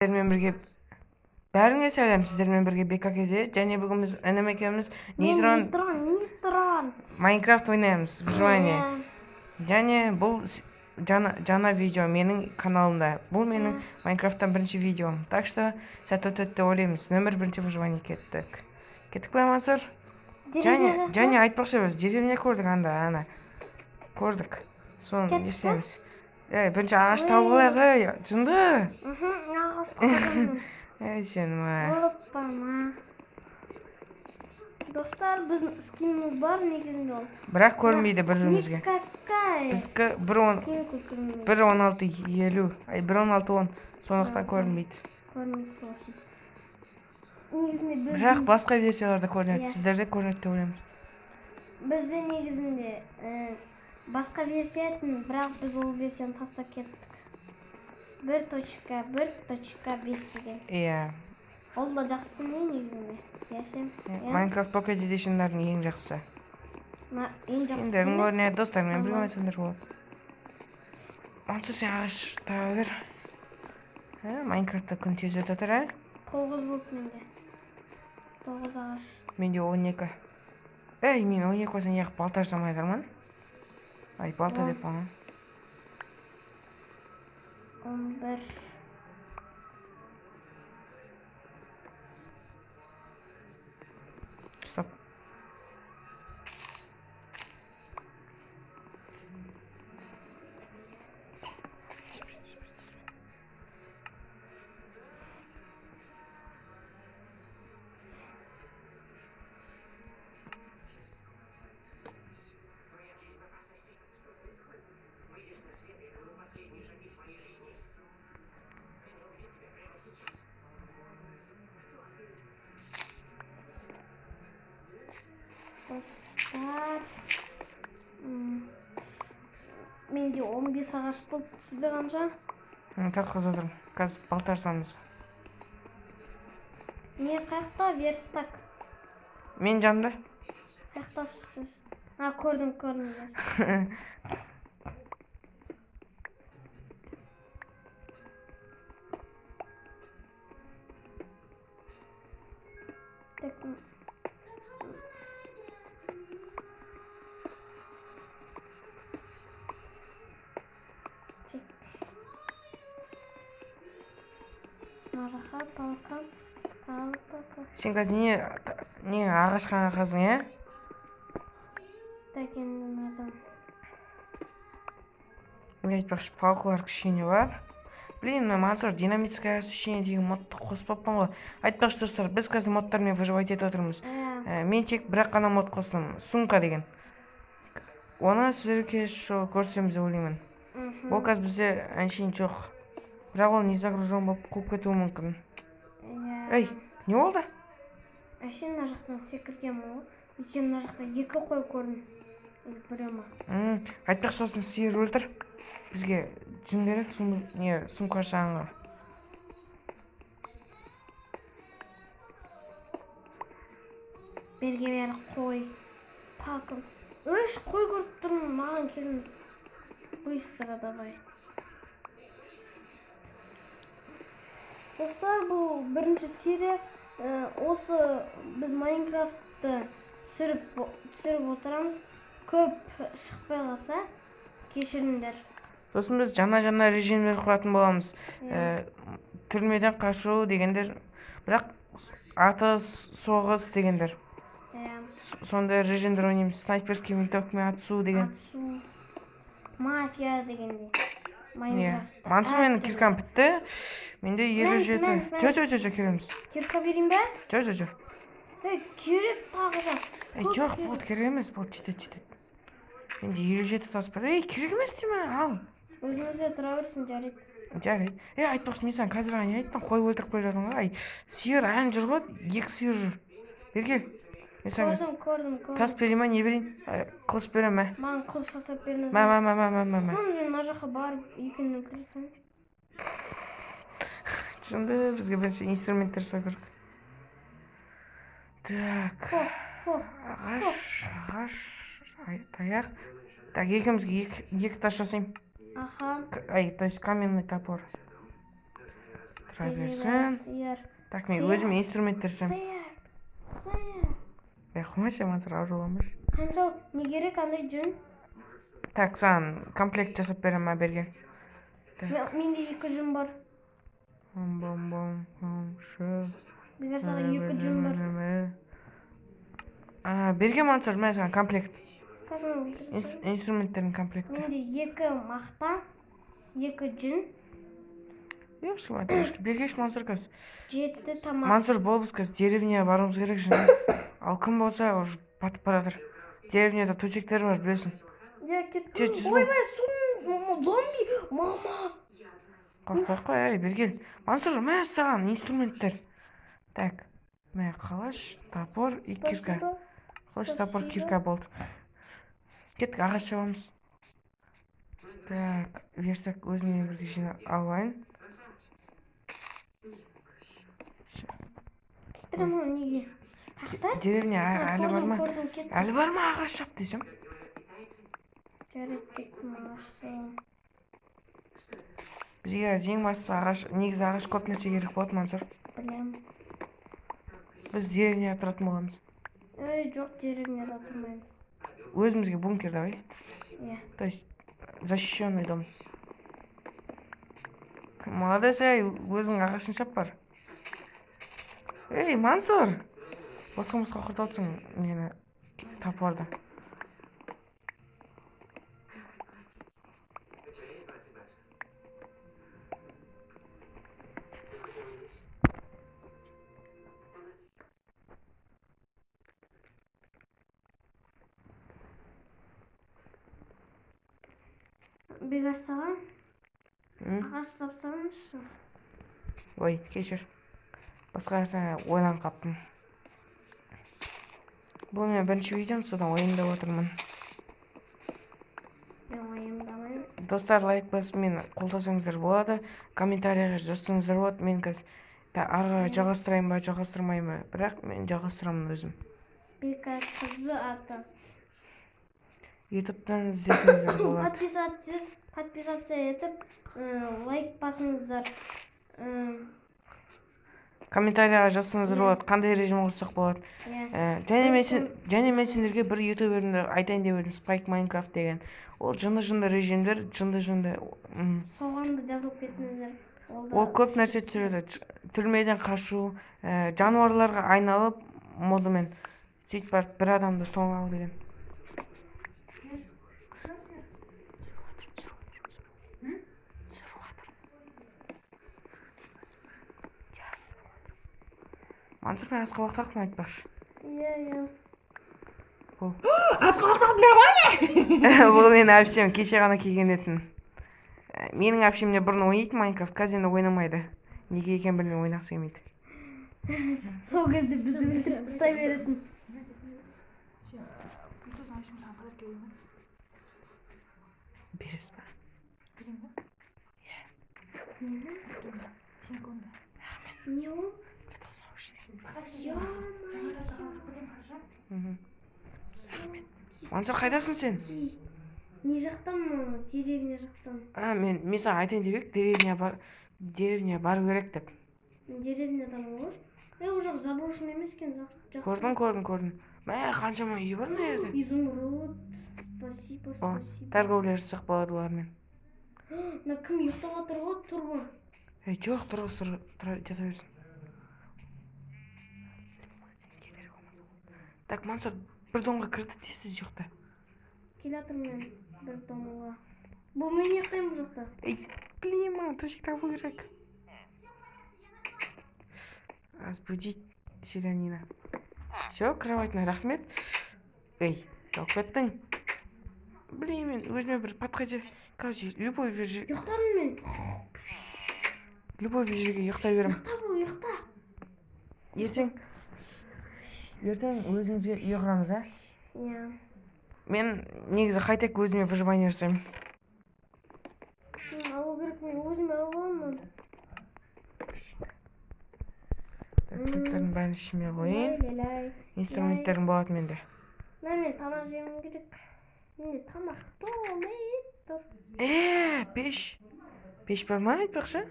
Сіздермен бірге бәріңе сәлем, сіздермен бірге Бека Кезе және бүгін біз інім екеуміз Мен Нейтрон. Нейтрон, Нейтрон. Майнкрафт ойнаймыз, выживание. Иә. Және бұл жаңа видео менің каналымда. Бұл менің Майнкрафттан бірінші видеом. Так что сәтті өтеді деп ойлаймыз. Нөмір бірінші выживание кеттік. Кеттік пе, Мансұр? Және Деревняға. және айтпақшы, біз деревня көрдік анда, ана. Көрдік. Соны Кеттік не пе? істейміз? Ей, бірінші ағаш тауып алайық, ей, жынды. Ағаш қазамын. Ей, сен ма. Оппана. Достар, біздің скиніміз бар негізінде ол. Бірақ көрінбейді бір-бірімізге. Никакая. Біздікі бір он Скин көрінбейді. 1.16.50, ай, 1.16.10, сондықтан көрінбейді. Көрінбейді сол үшін. Негізінде біздің, Бірақ басқа версияларда көрінеді. Иә. Сіздерде көрінеді деп ойлаймыз. Бізде негізінде басқа версия етін, бірақ біз ол версияны тастап кеттік. 1.1.5 деген. Иә. Ол да жақсы не негізінде. Иә ше? Иә. Minecraft Pocket Edition'дардың ең жақсысы. Ең жақсысы Скиндерің емес. көрінеді, достарыңмен бірге Ага. ойнасаңдар болады. Мансұр, сен ағаш таба бер. Ә, Майнкрафтта күн тез өтіп жатыр, ә? 9 болды менде. 9 ағаш. Менде 12. Ей, мен 12 болса неғып балта жасамай жатырмын? Ай, балта Он. деп қалған. 11. Стоп. Достар. Менде 15 ағаш болды. Сізде қанша? Тас қазып жатырмын. Қазір балта жасамыз. Не қаяқта верстак? Мен жанымда. Қаяқтасыз? А, көрдім, көрдім верстак. Так. Так. Мына жаққа талқан, палка. Сен қазір не ағаш қана қаздың, иә? Так, енді мынадан. Мен айтпақшы, палкалар кішкене бар. Блин, мына Мансұр, динамическое освещение деген модты қоспаппын ғой. Айтпақшы, достар, біз қазір модтармен выживать етіп отырмыз. Иә. Мен тек бір-ақ қана мод қостым. Сумка деген. Оны сіздерге келесі жолы көрсетеміз деп ойлаймын. Ол қазір бізде әншейін жоқ. Бірақ ол не загружен болып қуып кетуі мүмкін. Иә. Ей, не болды? Әшейін мына жақтан секіргенмін ғой. Өйткені мына жақта екі қой көрдім. Или біреу ма? Айтпақшы, сосын сиыр өлтір. Бізге жүн керек, не, сумка жасағанға. Берге бері қой. Палка. Үш қой көріп тұрмын, маған келіңіз. Быстро давай. Достар, бұл бірінші серия. Осы біз Майнкрафтты түсіріп отырамыз. Көп шықпай қалса, кешіріңдер. Сосын біз жаңа-жаңа режимдер құратын боламыз. Иә. Түрмеден қашу дегендер, бірақ атыс, соғыс дегендер. Иә. Сондай режимдер ойнаймыз. Снайперский винтовкамен атысу деген. Атысу. Мафия дегендей. Иә. Майнкрафтта Мансұр, менің әртүрлі. киркам бітті. Менде елу Мәнс, жеті. мәнс, мәнс. Жоқ, жоқ, жоқ, жоқ, керек емес. Кирка берейін бе? Жоқ, жоқ, жоқ. Ей, керек тағы да. Ей, Көп жоқ, керек. болды, керек емес, болды, жетеді, жетеді. Менде 57 тас бар. Ей, керек емес деймін, ал. Өзіңізде тұра берсін, жарайды. Жарайды. Ей, айтпақшы, мен саған қазір ғана не айттым, қой өлтіріп қойып жатырмын ғой. Ай, сиыр ән жүр ғой, екі сиыр жүр. Бері кел. Мен саған Көрдім, көрдім, көрдім. тас берейін ба, не берейін? Ай, қылыш беремін, мә. Маған қылыш жасап беріңіз. Мә, мә, мә, мә, мә, мә, мә. Соны мен мына жаққа барып екеуін өлтіре салайын. Жынды, бізге бірінші инструменттер жасау керек. Так. Хо, хо. Ағаш, ағаш, ай, таяқ. Так, екеумізге екі тас жасаймын. Аха. Ай, то есть каменный топор. Тұра берсін. Сиыр. Так, мен өзім инструменттер жасаймын. Сиыр. Сиыр. Ей, қоймашы, Мансұр, ау жоламашы. Қанша не керек андай жүн? Так, саған комплект жасап беремін, берген. Менде 2 жүн бар. Бом бом бом шы. Бегар саған 2 жүн бар. А, берген Мансұр, мә саған комплект. Қазір Инструменттердің комплекті. Менде 2 мақта, 2 жүн. Жоқ, бергеш Мансұр қазір. 7 тамақ. Мансұр, бол, біз қазір деревняға баруымыз керек және. Ал кім болса, уже батып баратыр. Деревняда төсектер бар, білесің. Я кеттім. Ойбай, зомби, мама. Қорықпай қой, әй, бергел. Мансұр, мә саған инструменттер. Так, мә қалаш, топор и кирка. Қалаш, топор, кирка болды. Кеттік, ағаш шабамыз. Так, верстак өзіммен бірге жинап алайын. Кеттік анау неге? Ақтар? Деревня әлі бар ма? Әлі бар ма ағаш шап десем? Жарайды, кеттім ағаш шабамын. Бізге ең бастысы ағаш, негізі ағаш көп нәрсе керек болады, Мансұр. Білемін. Біз деревняда тұратын боламыз. Ей, жоқ, деревняда тұрмаймыз. Өзімізге бункер давай. Иә. То есть защищенный дом. Молодец, ей, өзің ағашын шап бар. Ей, Мансұр! Босқа-босқа құртып отырсың мені топорды. Бегар саған ағаш сапсаңызшы. Ой, кешір. Басқа нәрсе ойланып қаптым. Бұл менің бірінші видеом, содан ойымдап отырмын. Мен ойымдамаймын. Достар, лайк басып мені қолдасаңыздар болады, комментарийға жазсаңыздар болады. Мен қазір ары қарай жалғастырайын ба, жалғастырмайын ба, бірақ мен жалғастырамын өзім. Бека қызы аты. Ютубтан іздесеңіздер болады. Подписаться етіп, лайк басыңыздар. Комментарийға жазсаңыздар болады, қандай режим құрсақ болады. Және мен сендерге бір ютуберімді айтайын деп едім, Spike Minecraft деген. Ол жынды-жынды режимдер, жынды-жынды. Соған да жазылып кетіңіздер. Ол көп нәрсе түсіреді. Түрмеден қашу, жануарларға айналып модымен сөйтіп барып бір адамды тоңау деген. Мансұр, мен асқабақ тақтым айтпақшы. Иә, иә. Бұл. Асқабақ тақтыңдар ғой не? Бұл менің әпшем, кеше ғана келген етін. Менің әпшем де бұрын ойнайтын Майнкрафт, қазір енді ойнамайды. Неге екенін білмей, ойнағысы келмейді. Сол кезде бізді өлтіріп тастай беретін. Бересіз ба? Иә. Не ол? Мансұр, қайдасың сен? Не жақтан, деревня жақтан. А, мен саған айтайын деп едім, деревня бару керек деп. Деревнядан ол? Ол жақ заброшенный емес екен, жақсы. Көрдім. Мә, қаншама үй бар мына жерде. Изумруд, спасибо, спасибо. Торговля жасасақ болады олармен. Мына кім ұйықтап отыр ғой, тұр ғой. Ей, жоқ, тұрғыз, тұра жата берсін. Так, Мансұр, бір домға кірді, тез-тез ұйықта. Келатырмын мен бір домға. Бұл мен ұйықтаймын бұл жақта. Ей, блин, маған төсек табу керек. Разбудить селянина. Все, кроватьна рахмет. Ей, тауып кеттің. Блин, мен өзіме бір подходи. Короче, любой бір жер... Ұйықтадым мен. Любой бір жерге ұйықтай беремін. Ұйықта бұл, ұйықта. Ертең өзімізге үй құрамыз, ә? Иә. Мен негізі қайтак өзіме выживание жасаймын. Алу керек, мен өзіме алып аламын. Так, заттардың бәрін ішіме қояйын. Инструменттерім болады менде. Мә, мен тамақ жеуім керек. Менде тамақ толы тұр. Пеш. Пеш бар ма айтпақшы?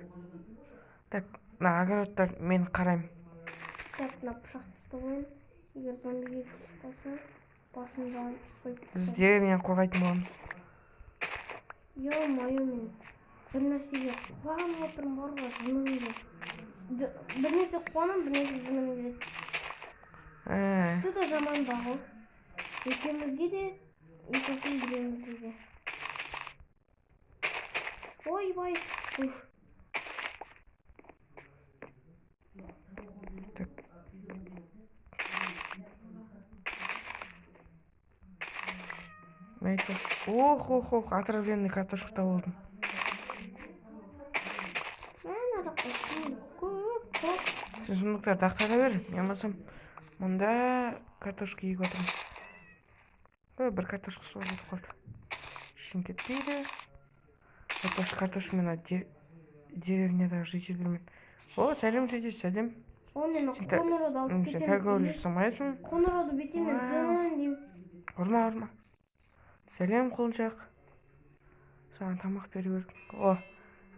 Так, Мына огородтар мен қараймын. Так, мына пышақты ұстап қояйын. Егер зомбиге тиіп қалса, басын жарып сойып Біз тастаймын. деревняны қорғайтын боламыз. Ё-моё, мен бір нәрсеге қуанып отырмын бар ғой, жыным келеді. Бір нәрсе қуанамын, бір нәрсе жыным келеді. Күшті да, жаман да ғой. Екеумізге де, и сосын біреуімізге де. Ойбай, уф. Так. Мен айтпас. Ох, ох, ох, отравленный картошка тауып алдым. Мә, ана жақта сундук көп көп. Сен сундуктарды ақтара бер. Мен болсам мұнда картошка егіп жатырмын. Ой, бір картошка суға кетіп қалды. Ештеңе кетпейді. Айтпақшы, картошкамен ана деревнядағы жительдермен. О, сәлем, житель, сәлем. О, мен Сен қоңырауды алып Сен кетемін. торговля жасамайсың. Қоңырауды бүйтемін мен, Вау. дін деймін. Ұрма, ұрма. Сәлем, құлыншақ. Саған тамақ беру керек. О,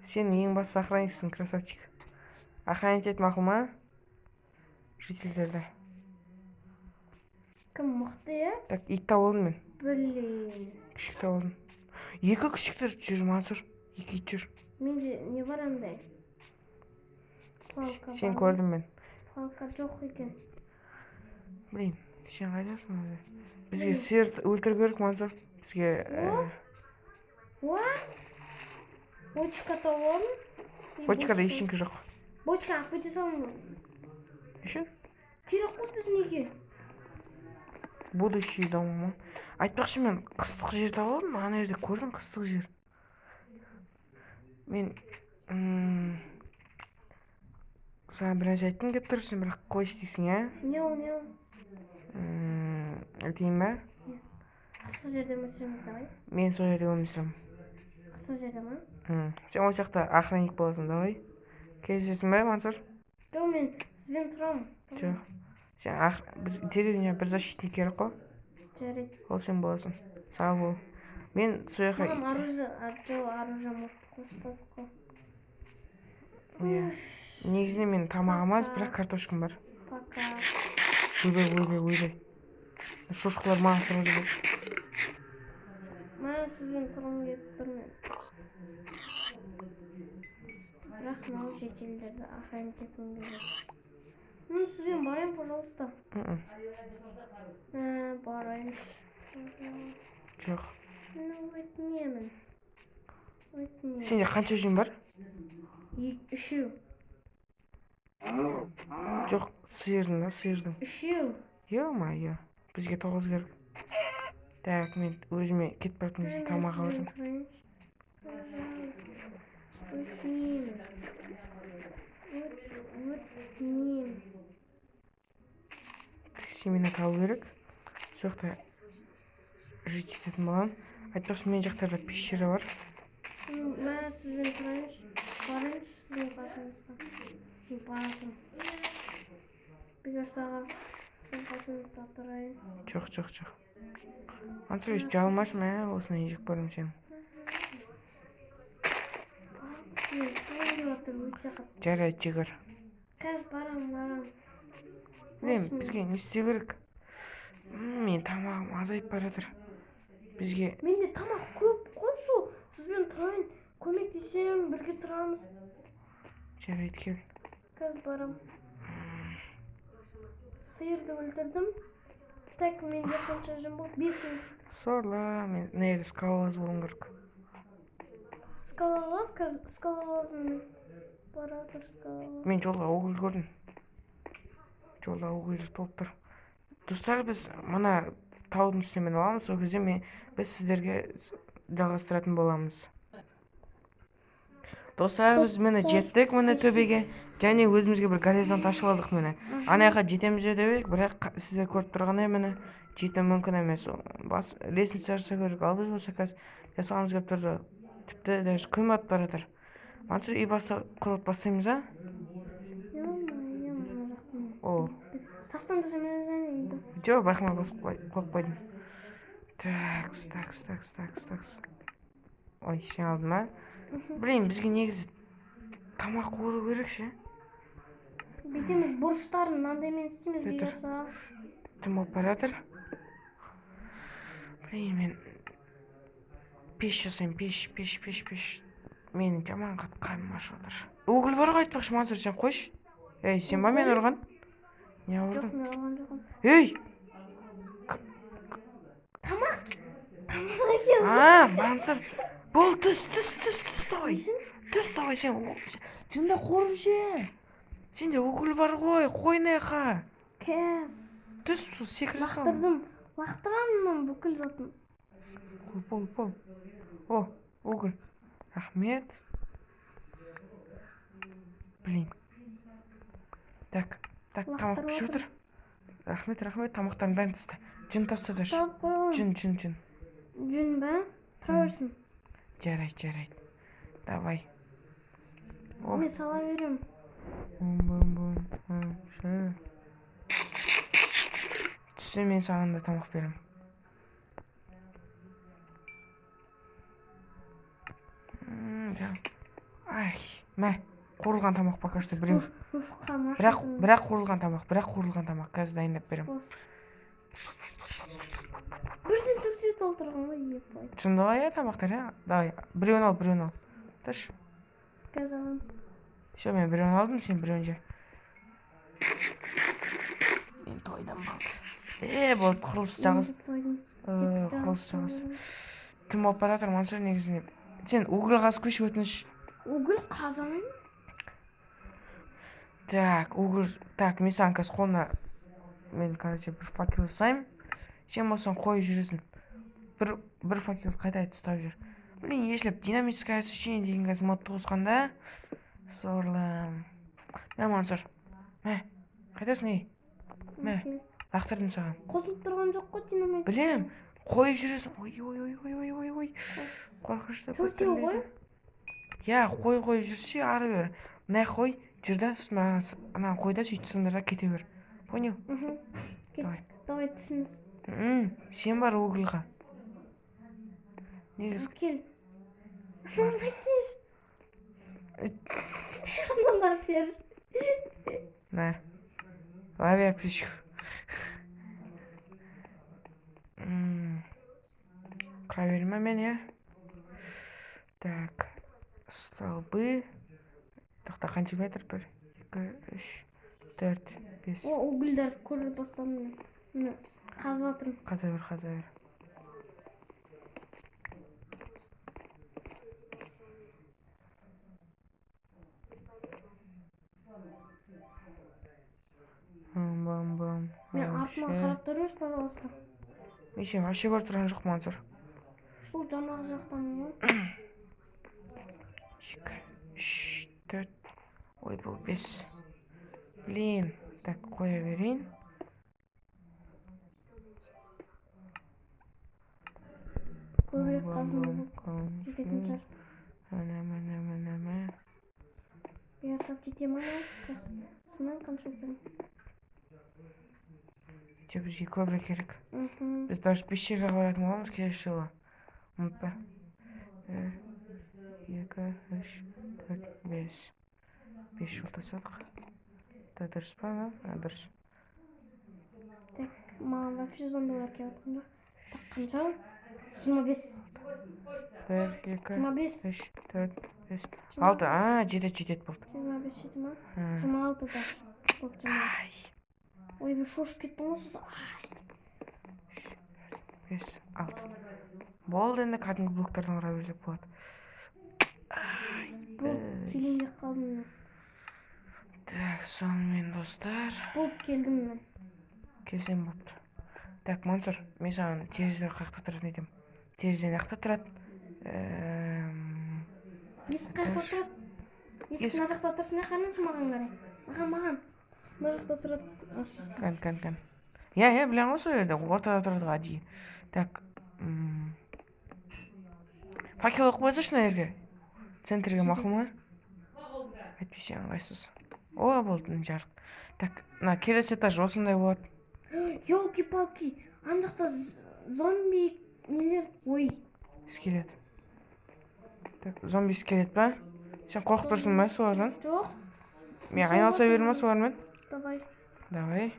сен ең басты охранниксің, красавчик. Охранять ет, мақұл ма? Жительдерді. Кім мықты, иә? Так, ит тауып алдым мен. Блин. Күшік тауып алдым. Екі күшіктер жүр, Мансұр. Екі ит жүр. Менде не бар андай? Палка Сен бар ма? көрдім мен. Палка жоқ екен. Блин, сен қайдасың өзі? Бізге сиыр өлтіру керек, Мансұр. Бізге Уа? Бочка тауып алдым. И бочкада ештеңке жоқ. Бочка алып кете салдым. Үшін? Керек қой біздің үйге. Будущий дом ма? Айтпақшы, мен қыстық жер тауып алдым. Ана жерде көрдім қыстық жер. Мен саған бір нәрсе айтқым келіп тұр, сен бірақ қойшы дейсің, иә? Не ол, не ол? Айтайын ба? Қыстық жерде өмір сүреміз, давай. Мен сол жерде өмір сүремін. Қыстық жерде ма? Сен ол жақта охранник боласың, давай. Келісесің бе, Мансұр? Жоқ, мен сізбен тұрамын. Жоқ. Сен біз деревня бір защитник керек қой. Жарайды. Ол сен боласың. Сау бол. Мен сол жаққа Маған оружие, жоқ, оружие мод қоспадық қой. Иә. Негізінен менің тамағым аз, бірақ картошкам бар. Пока. Ойбай, ойбай, ойбай. Шошқалар маған сразу болды. Маған сізбен тұрғым келіп тұр мен. Бірақ мынау шетелдерді охранять еткім келеді. Ну, сізбен барайын, пожалуйста. Мм. Барайыншы. Жоқ. Ну, өтінемін. Өтінемін. Сенде қанша жүн бар? Үшеу. Жоқ, сиырдың да, сиырдың. Үшеу. Ё-моё. Бізге 9 керек. Так, мен өзіме кетіп бара жатқан кезде тамақ алып жатырмын. Өтінемін. Өтінемін. Семена табу керек. Сол жақта жить ететін боламын. Айтпақшы, мен жақтарда пещера бар. Мә, сізбен тұрайыншы. Барайыншы сіздің қасыңызға. Мен баратырмын. Бұйырсаға сіздің қасыңызда тұрайын. Жоқ, жоқ, жоқ. Мансұр, өйстіп жалмашы, мә, осыны жек көремін сені. Сізбен тұрғым келіп жатыр өте қатты. Жарайды, жігер. Қазір барамын, барамын. Білемін, бізге не істеу керек? Менің тамағым азайып бара жатыр. Бізге Менде тамақ көп қой, сол. Сізбен тұрайын, көмектесемін, бірге тұрамыз. Жарайды, кел. Қазір барамын. Сиырды өлтірдім. Так, менде қанша жүн болды? 5. Сорлы, мен мына жерде скалолаз болуым керек. Скалолаз, қазір скалолаз міне. Бара тұр скалолаз. Мен жолда уголь көрдім. Жолда уголь толып тұр. Достар, біз мына таудың үстіне мініп аламыз. Сол кезде біз сіздерге жалғастыратын боламыз. Достар, біз міне жеттік міне төбеге. Және өзімізге бір горизонт ашып алдық міне. Ана жаққа жетеміз деп едік, бірақ сіздер көріп тұрғандай міне жету мүмкін емес. Бас лестница жасау керек. Ал біз болса қазір жасағымыз келіп тұрды. Тіпті даже күн батып бара жатыр. Мансұр, үй құрып бастаймыз, а? Ё-моё, мына жақтан. О. Тастан да үйді. Жоқ, байқамай басып қойып қойдым. Такс, такс, такс, такс, такс. Ой, сен алдың ба? Блин, бізге негізі тамақ қуыру керек ше. Бүйтеміз, бұрыштарын мынандаймен істейміз, Тұр. бұйырса. Түн болып бара жатыр. Блин, мен пеш жасаймын, пеш, пеш, пеш, пеш. Менің жаман қатты қарным ашып жатыр. Уголь бар ғой айтпақшы, Мансұр, сен қойшы. Ей, сен ба мені ұрған? Не Жоқ, ұрдың? мен ұрған жоқпын. Ей! Тамақ! Тамақ екен. А, Мансұр. Бол, түс, түс, түс, түс, давай. Нешін? Түс, давай, сен. Жында қорып же. Сенде уголь бар ғой, қой мына. Кәс. Түс, секіре сал. Лақтырдым. Лақтырамын мен бүкіл затын. Бол, бол, бол. О, уголь. Рахмет. Блин. Так, так, тамақ Лақтырып пішіп жатыр. отыр. Рахмет, рахмет, тамақтардың бәрін таста. Жүн таста даже. Салып қойған. Жүн, жүн, жүн. Жүн ба? Тұра берсін. Жарайды, жарайды. Давай. О, Мен сала беремін. бум, бум, бум, бум, шы. Түссе мен саған да тамақ беремін. Ай, мә, қуырылған тамақ пока что біреу. Уф, қарным Бірақ, ашып бірақ қуырылған тамақ, бірақ қуырылған тамақ. Қазір дайындап беремін. Бос. Бірден төртеу толтырған ғой, епай. Шынында ғой, иә, тамақтар, иә? Давай, біреуін ал, біреуін ал. Тұршы. Қазір аламын. Всё, мен біреуін алдым, сен біреуін же. Мен тойдым, болды. Е, болды, құрылыс жағыз. Мен де тойдым. Құрылыс жағыз. Түн болып бара жатыр, Мансұр, негізінде. Сен уголь қазып қойшы, өтініш. Уголь қазамын. Так, уголь. Так, мен саған қазір қолына мен, короче, бір факел жасаймын. Сен болсаң қойып жүресің. Бір факел қайта қайта ұстап жүр. Блин, если б динамическое освещение деген қазір модты қосқанда, сорлы. Мә, Мансұр. Мә, қайдасың, ей? Мә. Лақтырдым саған. Қосылып тұрған жоқ қой динамит. Білем, қойып жүресің. Ой, ой, ой, ой, ой, ой, ой. Қорқынышты Төртеу ғой? Иә, қой қойып жүрсе, ары бері. Мына қой, жүр да, сосын ананы қой да, сөйтіп сындыр да кете бер. Понял? Мхм. Кет. Давай. Давай түсіңіз. Сен бар угольға. Негізі Кел. Әкеш. Мына бер. На. Лови аптечку. Құра берейін ма мен, иә? Так. Столбы. Тоқта, қанша метр? 1, 2, 3, 4, 5. О, угольдар көре бастадым мен. Міне, қазып жатырмын. Қаза бер, қаза бер. Бам, бам, бам. Мен артыма қарап тұрыңызшы, пожалуйста. Мен сені вообще көріп тұрған жоқпын, Мансұр. Сол жаңағы жақтамын ғой. 2, 3, 4, ой, бұл 5. Блин, так, қоя берейін. Көбірек қазым жететін шығар. Міне, міне, міне, міне. Бұйырса жете ма? Сыннан қанша екен? Өте бізге көбірек керек. Мхм. Біз даже пещераға баратын боламыз келесі жылы. Ұмытпа. 1, 2, 3, 4, 5. 5 жыл тастадық. Да, дұрыс па, ма? А, дұрыс. Так, маған вообще зомбилар келіп жатқан жоқ. Так, қанша? 25. 1, 2, 25. 3, 4, 5, 6. А, жетеді, жетеді болды. 25 жеті ма? А. 26 да. Болды, 26. Ай. Ой, мен шошып кеттім ғой сосын. Ай. 5, 6. Болды, енді кәдімгі блоктардан құра берсек болады. Болды, келейін деп қалдым мен. Так, сонымен, достар. Болды, келдім мен. Келсем болыпты. Так, Мансұр, мен саған терезелер қаяқта тұратын айтамын. Терезе мына жақта тұрады. Есік қаяқта тұрады? Есік мына жақта тұрсын, қараңшы маған қарай. Маған, маған. Мына жақта тұрады. Аш жақта. Кән, кән, кән. Иә, иә, білемін ғой, сол жерде. Ортада тұрады ғой, әдейі. Так. Факел қойып қойсайшы мына жерге. Центрге, мақұл ма? Әйтпесе ыңғайсыз. О, болды, міне жарық. Так, мына келесі этаж осындай болады. Ёлки-палки, ана жақта зомби нелер, ой. Скелет. Так, зомби скелет па? Сен қорқып тұрсың ба солардан? Жоқ. Мен айналыса берейін ма солармен? Давай. Давай.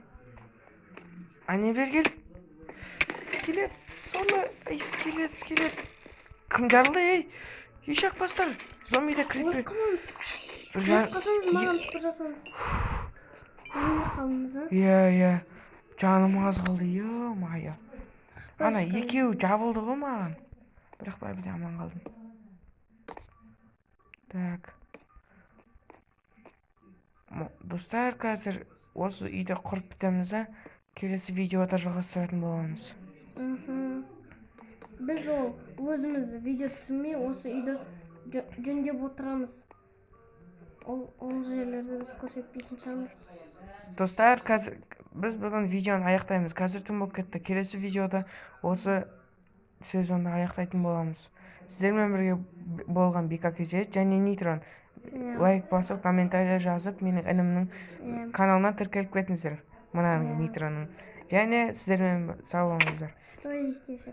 Әне, бері кел. Скелет, соны, ай, скелет, скелет. Кім жарылды, ей? Үй жақпастар. Зомби де крипер. Өліп қалмаңыз. Бір Өліп қалсаңыз, маған түкір жасаңыз. Өлмей қалдыңыз, а? Иә. Жаным аз қалды, ё-моё. Ана екеуі жабылды ғой маған. Бірақ бәрібір де аман қалдым. Так. Достар, қазір осы үйді құрып бітеміз да, келесі видеода жалғастыратын боламыз. Біз ол өзіміз видео түсірмей, осы үйді жөндеп отырамыз. Ол жерлерді біз көрсетпейтін шығармыз. Достар, қазір біз бүгін видеоны аяқтаймыз. Қазір түн болып кетті. Келесі видеода осы сезонды аяқтайтын боламыз. Сіздермен бірге болған Бека KZ және Нитрон. Лайк басып, комментарий жазып, менің інімнің каналына тіркеліп кетіңіздер. Мына Нитронның. Және сіздермен сау болыңыздар. Ой, кешір.